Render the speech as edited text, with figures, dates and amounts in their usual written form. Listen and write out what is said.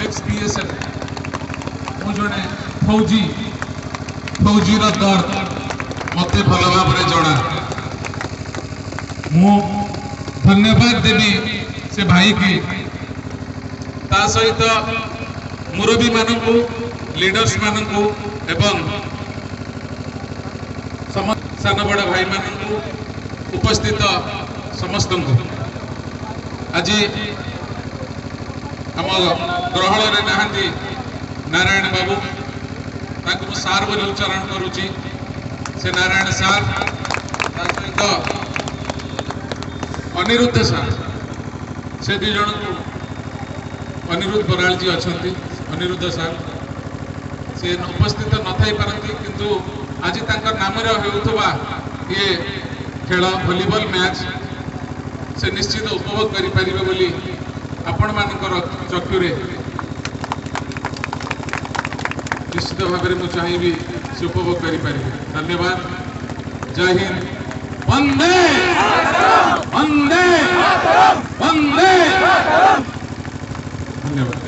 X BSF, ମୁଁ ଜଣେ ଫୌଜି, ଫୌଜିର ଦର୍ଦ ମୋତେ ଭଲ ଭାବରେ ଜଣା। ମୁଁ ଧନ୍ୟବାଦ ଦେବି ସେ ଭାଇକି, ତା ସହିତ ମୁରବୀମାନଙ୍କୁ, ଲିଡର୍ସ ମାନଙ୍କୁ ଏବଂ ସାନ ବଡ଼ ଭାଇମାନଙ୍କୁ, ଉପସ୍ଥିତ ସମସ୍ତଙ୍କୁ। ଆଜି ଆମ ଗହଣରେ ନାହାନ୍ତି ନାରାୟଣ ବାବୁ, ତାଙ୍କୁ ମୁଁ ସାର୍ ବୋଲି ଉଚ୍ଚାରଣ କରୁଛି, ସେ ନାରାୟଣ ସାର୍, ତା ସହିତ ଅନିରୁଦ୍ଧ ସାର୍, ସେ ଦୁଇ ଜଣଙ୍କୁ, ଅନିରୁଦ୍ଧ ବରାଳଜୀ ଅଛନ୍ତି, ଅନିରୁଦ୍ଧ ସାର୍ ସେ ଉପସ୍ଥିତ ନଥାଇ ପାରନ୍ତି, କିନ୍ତୁ ଆଜି ତାଙ୍କ ନାମରେ ହେଉଥିବା ଇଏ ଖେଳ ଭଲିବଲ ମ୍ୟାଚ୍ ସେ ନିଶ୍ଚିତ ଉପଭୋଗ କରିପାରିବେ ବୋଲି ଆପଣମାନଙ୍କର ଚକ୍ଷୁରେ ନିଶ୍ଚିତ ଭାବରେ ମୁଁ ଚାହିଁବି ସେ ଉପଭୋଗ କରିପାରିବେ। ଧନ୍ୟବାଦ, ଜୟ ହିନ୍ଦ, ବନ୍ଦେ ବନ୍ଦେ ବନ୍ଦେ, ଧନ୍ୟବାଦ।